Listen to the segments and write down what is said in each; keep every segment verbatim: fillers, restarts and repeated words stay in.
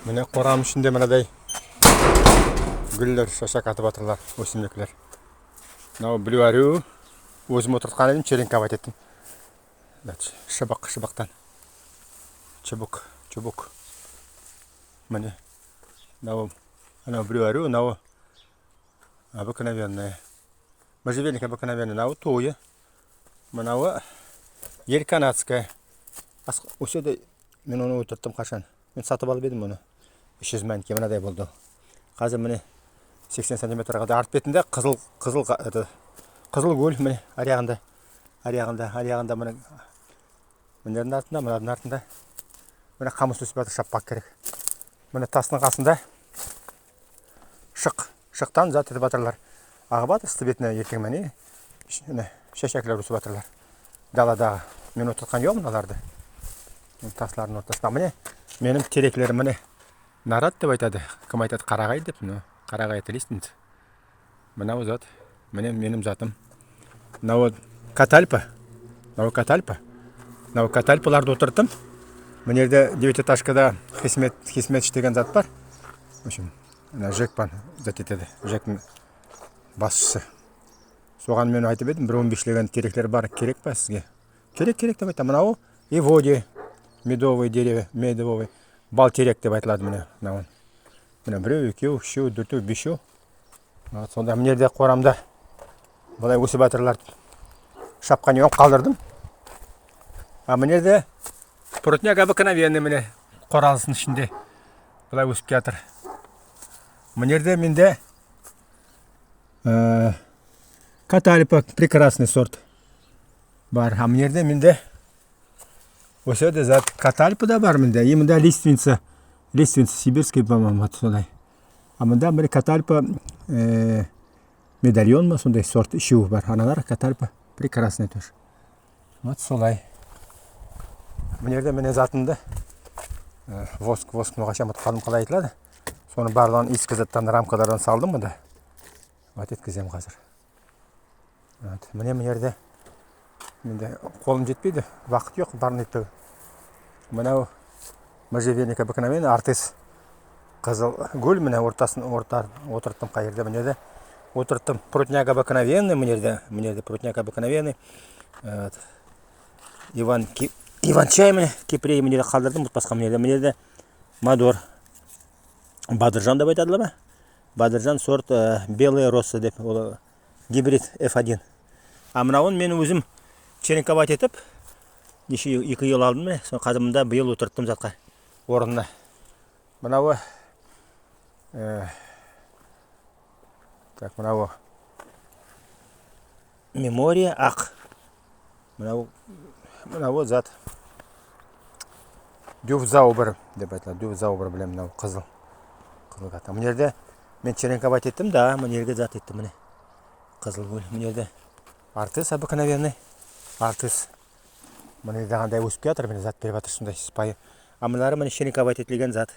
Мине, корамнынъ ишинде мынадай гуьллер шешек атып ятырлар, оьсимликлер. Мынав Блю Ариу, оьзим олтырткан эдим, черенковать эттим. Значит, шыбык, шыбыктан. Чубук, чубук. Мине, мынав, мынав Блю Ариу, мынав обыкновенная. Можжевельник обыкновенный, мынав туя. Мынав ел канадская. Ас-, оьседи, мен оны олтырттым кашан. Мен сатып алып эдим оны. Уьш юз маьнетке мынадай болды. Аьзир мине сексен сантиметрге де. Арт бетинде кызыл, кызыл ка-, это, кызыл гуьл, мине, аягында. Аягында, аягында, мине. Минелердинъ артында, мыналардынъ артында. Мине, камыс оьсип ятыр, шаппага керек. Мине, тастынъ касында шык, шыктан зат этип ятырлар. Агып ятыр уьсти бетине эртенъ мени. Ш-, мине, шешеклер оьсип ятырлар. Даладагы. Мен олтырткан йокпан мыналарды. Мине, таслардынъ ортасында. Мине, меним тереклерим, мине. Нарат деп айтады. Ким айтады, карагай деп, но карагай это лиственница. Мынав зат. Мине, меним затым. Мынав катальпа. Мынав катальпа. Мынав катальпаларды олтырттым. Мине ерде девятиэтажкада Хисмет, Хисметши деген зат бар. В общем, мына ЖЭК пан зат этеди. ЖЭКтинъ басшысы. Соган мен айтып эдим, бир он беслеген тереклер бар, керек пе сизге? Керек, керек деп айтты. Мынав эводия, медовое дерево, медовый, бал терек деп айтылады мине, мынав. Мине, бирев, экев, уьшев, доьртев, бесев. Вот, сонда мине ерде корамда былай оьсип ятырлар. Шапканын калдырдым. А мине ерде прутняк обыкновенный, мине, коралысынынъ ишинде. Былай оьсип келе ятыр. Мине ерде менде, э, катальпа, прекрасный сорт бар. А мине ерде менде оьседи зат, катальпа да бар менде. И мунда лиственница, лиственница сибирская, по-моему, вот солай. А мунда мине катальпа, э, медальон ма, сондай сорт, уьшев бар. Аналар катальпа прекрасный тоже. Вот солай. Мине ерде мине затымды, э, воск, воск, ногайша мутып калдым, калай айтылады. Соны барлыгын эски заттан, рамкалардан салдым мунда. Вот еткизем аьзир. Вот. Мине, мине ерде. Энди колым етпейди, вакыт йок барын этпеге. Мынав можжевельник обыкновенный, артыс кызыл гуьл, мине ортасын, орта, олтырттым кай ерде, мине ерде. Олтырттым прутняк обыкновенный, мине ерде, мине ерде прутняк обыкновенный. Вот. Иван-, ки-, иван-чай, мине, кипрей, мине ерде калдырдым, мутпаска, мине ерде, мине ерде помидор. Бадыржан деп айтадылар ма? Бадыржан сорт, э, белая роса деп, ол гибрид эф один. А мынавын мен оьзим черенковать этип, неше йыл, эки йыл алдын, мине, соны аьзир мунда быйыл олтырттым затка, орнына. Мынавы, э, так, мынавы Мемория ак. Мынав, мынав зат. Дюфтзаубер деп айтылады. Дюфтзаубер, билем, мынав кызыл. Кызыл кат. Мине ерде мен черенковать эттим, да, мине ерге зат эттим, мине. Кызыл гуьл, мине ерде. Артыс обыкновенный. Артыс. Мине ерде кандай оьсип келе ятыр, мине зат берип ятыр, сондай сыпайы. А мыналары, мине, черенковать этилген зат.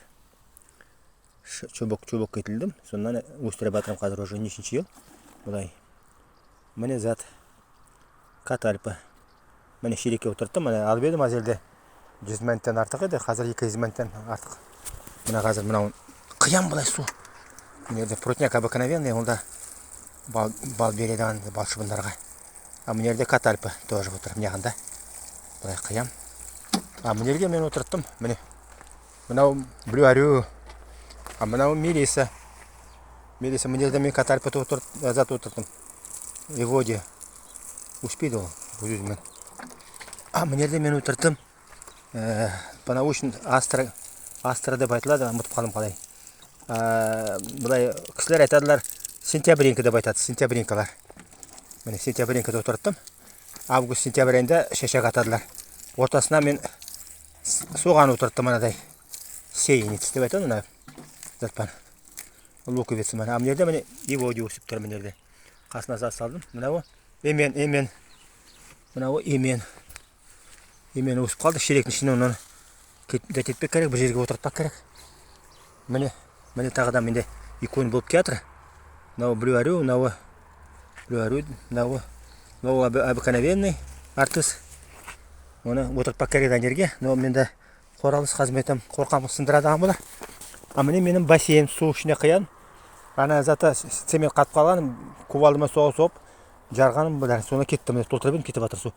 Ш-, чубук, чубук этилдим. Соннан оьстирип ятырман аьзир уже нешинши йыл. Былай. Мине зат. Катальпа. Мине шелекке олтырттым. Мине алып эдим аьзирде. Юз маьнеттен артык эди. Аьзир эки юз маьнеттен артык. Мине аьзир мынавын кыям былай сув. Мине ерде прутняк обыкновенный, онда бал, бал береди ана бал шыбынларга. А мине ерде катальпа тоже отыр, мине ягында. Былай кыям. А мине ерге мен олтырттым, мине. Мынав Блю Ариу. А мынав мелисса. Мелисса, мине ерде мен катальпа олтырт-, зат олтырттым. Эводия. Оьспейди ол, оьз-оьзи мен. А мине ерде мен олтырттым. Э, по-научному астра, астра деп айтылады, мутып калдым калай. А, былай кисилер айтадылар, сентябринка деп айтады, сентябринкалар. Мине, сентябринкады олтырттым. Август, сентябрь айында шешек атадылар. Ортасына мен с-, соган олтырттым, анадай. Сеянец деп айтады, мына зат пан. Луковица, мине. А мине ерде, мине, эводия оьсип тур, мине ерде. Касына зат салдым. Мынавы эмен, эмен. Мынавы эмен. Эмен оьсип калды, шелектинъ ишиннен оны кет-, зат этпеге керек, бир ерге олтыртпага керек. Мине, мине тагы да менде экеви болып келе ятыр. Мынавы Блю Ариу, мынавы Блю Ариу, мынавы, мынавы обы-, обыкновенный артыс. Оны олтыртпага керек ана ерге, но менде коралыс, аьзир мен коркам, сындырады аны булар. А мине меним бассейн, сув ишине куян. Ана заты, цемент катып калган, кувалда ман согып-согып, ярганым бар, соны кетти, мине толтырып эдим, кетип ятыр сув.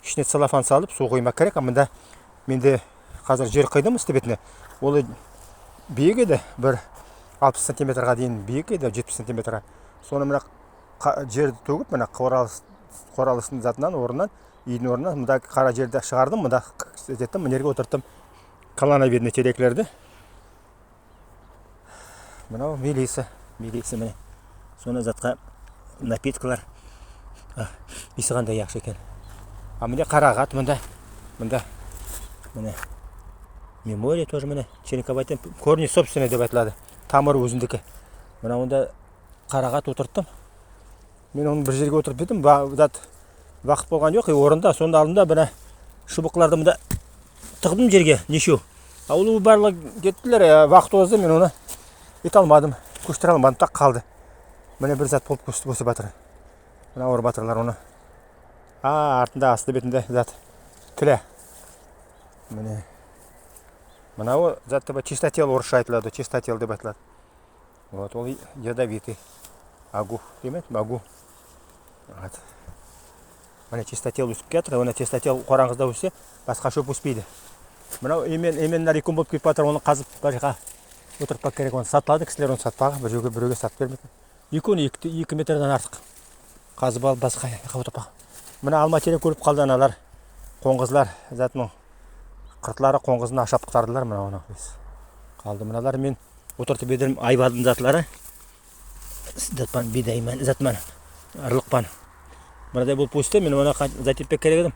Ишине целлофан салып, сув куймага керек. А мунда менде казир ер куйдым уьсти бетине. Ол бийик эди, бир алпыс сантиметрге дейим бийик эди, жетпис сантиметрге. Соны мына ка-, ерди тоьгип, мына корал, корал уьстининъ затыннан, орныннан, уьйдинъ орныннан, мунда кара ерди шыгардым, мунда к-, к-, еттим, мына ерге олтырттым. Колонновидный тереклерди. Мынав мелиса, мелиса мине. Соны затка напиткалар. А, ийиси кандай яхшы экен. А мине карагат мунда. Мунда. Мине. Мемория тоже мине. Черенковать, корни собственные деп айтылады. Тамыры оьзиндики. Мына онда карагат олтырттым. Мен оны бир ерге олтыртып эдим, ва-, зат, вакыт болган йок, и орында, сонда алдым да, мына шыбыкларды мунда тыгдым ерге, неше. А ол барлыгы кеттилер, э, вакыт озды, мен оны эте алмадым, коьшире алмадым, так калды. Мине бир зат болып коьсип, оьсип ятыр. Мына урып ятырлар оны. А, артында, асты бетинде зат. Тиля. Мине. Мынав зат деп, чистотел орысша айтылады, чистотел деп айтылады. Вот, ол ядовитый. Агув дейме, агув. Вот. Мине чистотел оьсип келеятыр, оны чистотел каранъызда оьссе, баска шоьп оьспейди. Мынав эмен, эмен нарикум болып кетип ятыр, оны казып, бир жакка олтыртпага керек, оны сатылады, кисилер оны сатпага, бир ерге, биревге сатып бермеге. Экеви эки, эки метрден артык. Казып алып, баска яка олтыртпага. Мына алма терек оьлип калды, аналар, конъызлар, затынынъ кыртлары конъызын ашап кутардылар, мына оны. Калды мыналар, мен олтыртып эдим, айвадынъ затлары. Зат пан, бийдай ман, зат пан, ырлык пан. Мынадай болып оьсти, мен оны ка-, зат этпеге керек эдим.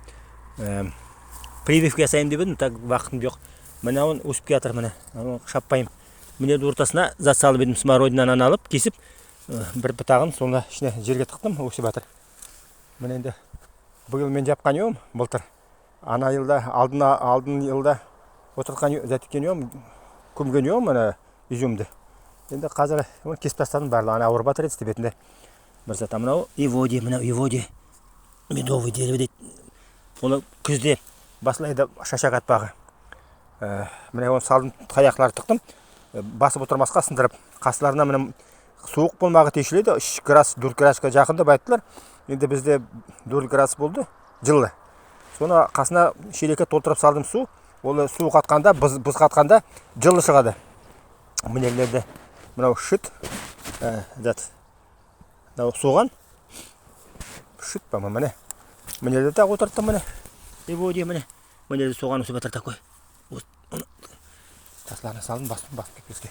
Эм, прививка ясайым деп эдим, так вакытым йок. Мине оны оьсип келеятыр, мине. Оны шаппайым. Мине ортасына зат салып эдим, смородинаны алып, кесип, э, бир бутагын сонда ишине ерге тыктым, оьсип ятыр. Мине энди быйыл мен шапкан эдим, былтыр. Ана йылда, алдын, алдын йылда олтырткан, зат эткен эдим, коьмген эдим, ана уьзимди. Энди казир оны кесип тасладым барлыгын, ана урып ятыр эди уьсти бетинде. Бир зат, а мынав эводия, мынав эводия. Медовое дерево дейди. Оны куьзде баслайды шешек атпага. Э, мине оны салдым, таяклар тыктым. Э, басып олтырмаска, сындырып. Касларына мине сувык болмага тийисли эди, уьш градус, доьрт градуска якын деп айттылар. Энди бизде доьрт градус болды, йылы. Соны касына шелекке толтырып салдым сув. Ол сув катканда, буз, буз катканда йылы шыгады. Мине ерлерде мынав шыт, э, зат. Мынав соган. Шыт па, мине. Мине ерлерде тагы олтырттым, мине. Эводия, мине. Мине ерде соган оьсип ятыр такой. Вот, оны тасларына салдым, басым, басым кетпеске.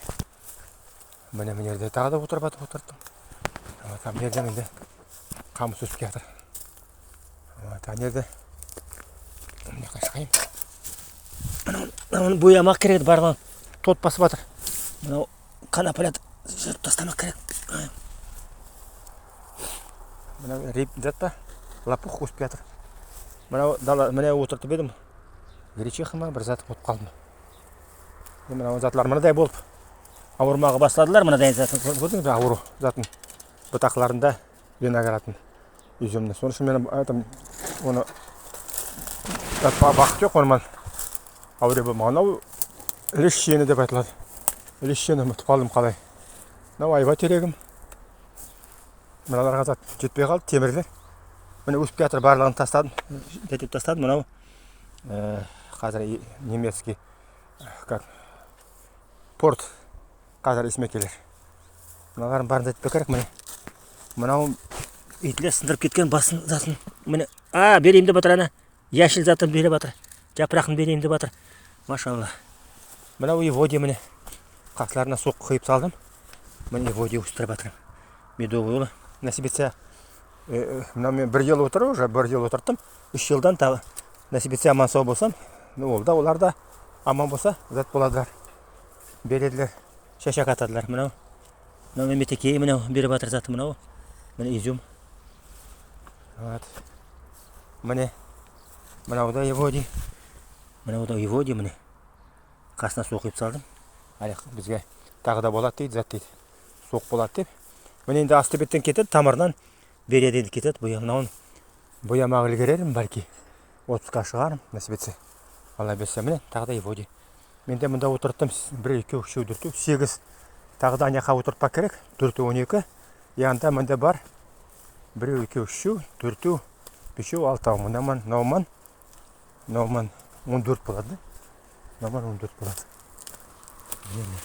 Мине, мине ерде тагы да олтырып ятыр, олтырттым. Вот, а мине ерде менде камыс оьсип келеятыр. Вот, ана ерде. Мине, кайша кайын. Оны боямага керек эди, барлыгын тот басып ятыр. Мынав конопля йырып тасламага керек. Мынав реп-, зат па, лопух оьсип келеятыр. Мынав дала, мине олтыртып эдим. Гречиха ма, бир зат, утып калдым. Мине мынав затлар мынадай болып авырмага басладылар, мынадай затын коьр-, коьрдинъизбе, авырув затын. Бутакларында виноградтынъ, уьзимнинъ. Соны уьшин мен, это, оны, ва-, вакыт йок, оны ман авырып болмага. Мынав лещина деп айтылады. Лещина, утып калдым калай. Мынав айва терегим. Мыналарга зат етпей калды, темирлер. Мине оьсип келеятыр, барлыгын тасладым, кетип тасладым. Мынав, э, казир и-, немецкий, э, как, порт. Казир эсиме келер. Мыналардынъ баьрин зат этпеге керек, мине. Мынав ийтлер сындырып кеткен басын, затын. Мине, а, берейим деп ятыр ана. Яшил затын берип ятыр. Япырагын берейим деп ятыр. Машалла. Мынав эводия, мине. Касларына сувык куйып салдым. Мине эводия оьстирип ятырман. Медовый ол. Насип этсе, э, э, мынав мен бир йыл олтырдым, уже бир йыл олтырттым. Уьш йылдан тагы насип этсе, аман-сав болсам, ну, ол да, олар да аман болса, зат боладылар. Бередилер. Шешек атадылар. Мынав. Мынав метекей, мынав берип ятыр заты, мынав. Мине уьзим. Вот. Мине. Мынав да эводия. Мынав да эводия, мине. Касына сувык куйып салдым. Аьли бизге тагы да болады дейди, зат дейди. Сувык болады деп. Мине энди асты беттен кетеди, тамырыннан береди энди, кетеди. Боя-, мынавын боямага уьлгерермен баьлки. Отпускка шыгарман, насип этсе. Алла берсе, мине, тагы да эводия. Менде мунда олтырттым, биреу, экеу, уьшеу, доьртеу, сегиз. Тагы да ана яка олтыртпага керек, доьртеу, он эки. И анда мунда бар. Биреу, экеу, уьшеу, доьртеу, бесеу, алтав. Мунда ман, мунавы ман, мунавы ман он доьрт болады да. Мунавы ман он доьрт болады. Мине, мине.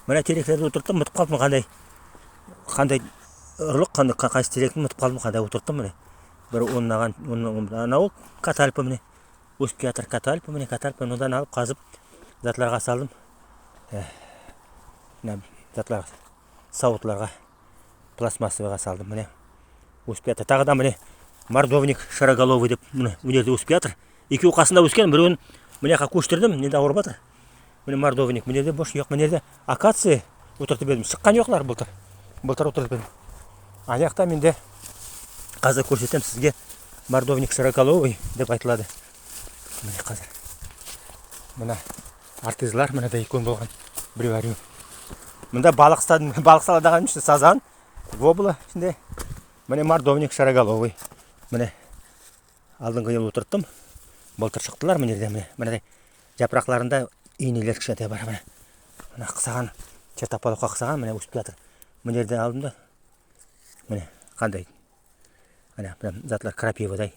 Мына тереклерди олтырттым, мутып калдым кандай, кандай урлык, кандай, ка-, кайсы теректи мутып калдым, кандай олтырттым мине. Бир оннаган, оннаган, анав катальпа мине. Оьсип келеятыр катальпа, мине катальпа, мунадан алып казып затларга салдым. Э, мына затлар, савытларга, пластмассовыйга салдым, мине. Оьсип келеятыр. Тагы да мине мордовник шароголовый деп, мине, мына ерде оьсип келеятыр. Экеви касында оьскен, биревин мына яка коьширдим, энди авырып ятыр. Мине мордовник, мына ерде бош, йок, мына ерде акация олтыртып эдим. Шыккан йоклар былтыр. Былтыр олтыртып эдим. Ана якта менде, казір коьрсетем сизге, мордовник шароголовый деп айтылады. Мине казір. Мына артызлар, мынадай уьйкен болган. Биреу-аьреу. Мунда балык саладым, балык салады, сазан, вобла ишинде. Мине мордовник шароголовый. Мине. Алдынгы йыл олтырттым. Былтыр шыктылар, мына ерде, мине, мынадай жапыракларында инелер кишкентай бар, мине. Мына кысаган, чертополохка кысаган, мине, оьсип келеятыр. Мына ерде алдым да. Мине, кандай. Ана, прям затлар крапивадай.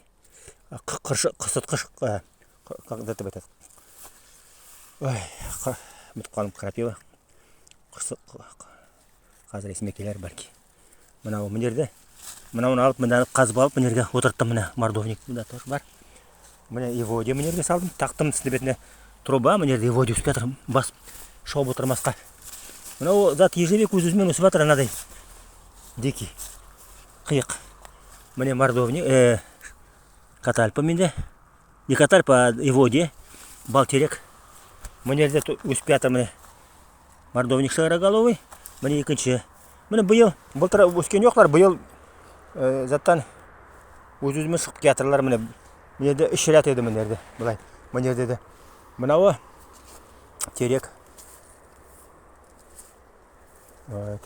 А, кы-, кыршы-, кысыткыш, а, к-, как это деп айтады? Ой, кы-, мутып калдым, крапива. Кысы-, к-, к-, казір эсиме келер, бәлки. Мынав, мына ерде. Мынавын алып, мынаны казып алып, мына ерге олтырттым, мына мордовник, мында тоже бар. Мине эводия мына ерге салдым, тактым устын бетине труба, мына ерде эводия оьсип келеятыр, басып шавып олтырмаска. Мынав зат ежевик оьз-оьзи мен оьсип ятыр, анадай. Дикий. Кыйык. Мине мордовник, э, катальпа менде. Не катальпа, а эводия. Бал терек. Мына ерде ту-, оьсип келеятыр, мине. Мордовник шароголовый. Мине экинши. Мине быйыл, былтыр оьскен йоклар, быйыл, э, заттан оьз-оьзи мен шыгып келеятырлар, мине. Мына ерде уьш ряд эди, мына ерде, былай. Мына ерде де. Мынавы терек. Вот.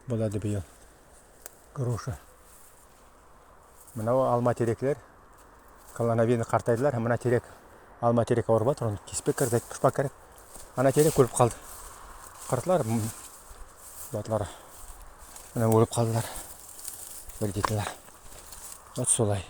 Болады быйыл. Груша. Мынавы алма тереклер. Колоновидный картайдылар. Мына терек, алма терек авырып ятыр, оны кеспек керек, зат пышпак керек. Ана терек оьлип калды. Кыртлар, м, затлар. Мине оьлип калдылар. Вредительлер. Вот солай.